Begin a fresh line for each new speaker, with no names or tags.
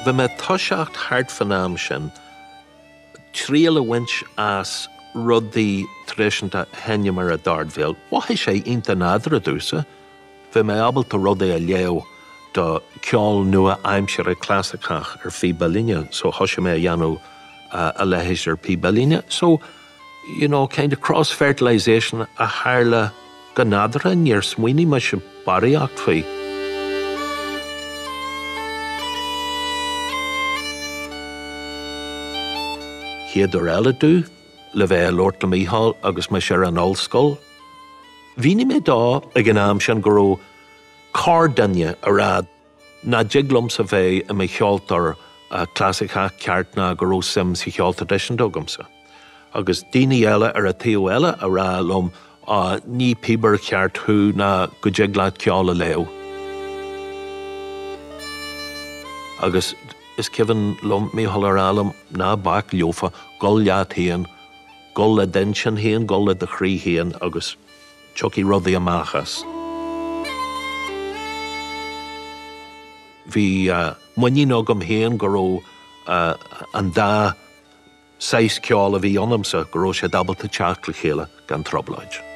Bhí mé ag toiseacht thart fán am sin triail a bhaint as rudaí traidisiúnta a sheinm ar an dordveidhil. Mhothaigh sé iontach nádúrtha domhsa. Bhí mé ábalta rudaí a léamh do ceol nua-aimseartha clasaiceach ar phíb uillinne so thosaigh mé a dhéanamh a leithéid ar phíb uillinne. So, you know, kind of cross-fertilisation a tharla go nádúrtha, níor smaoinigh mise barraíocht faoi. Chéad uair eile domh le bheith ag labhairt le Mícheál agus mise ar an ollscoil, mhínigh mé dó ag an am sin go raibh corrdhuine ag rá nach dtig liomsa bheith i mo cheoltóir clasaiceach ceart ná go raibh suim sa cheol traidisiúnta agamsa. Agus daoine eile ar an taobh eile ag rá liom á ní píobaire ceart thú ná go dtig leat ceol a léamh. Agus is cuimhin liom Mícheál a rá liom ná bac leofa, gabh leat féin, gabh le d'intinn féin, gabh le do chroí féin agus tiocfaidh rudaí amach as. Bhí muinín agam féin go raibh an dá saghas ceoil a bhí ionamsa, go raibh siad ábalta teacht le chéile gan trioblóid.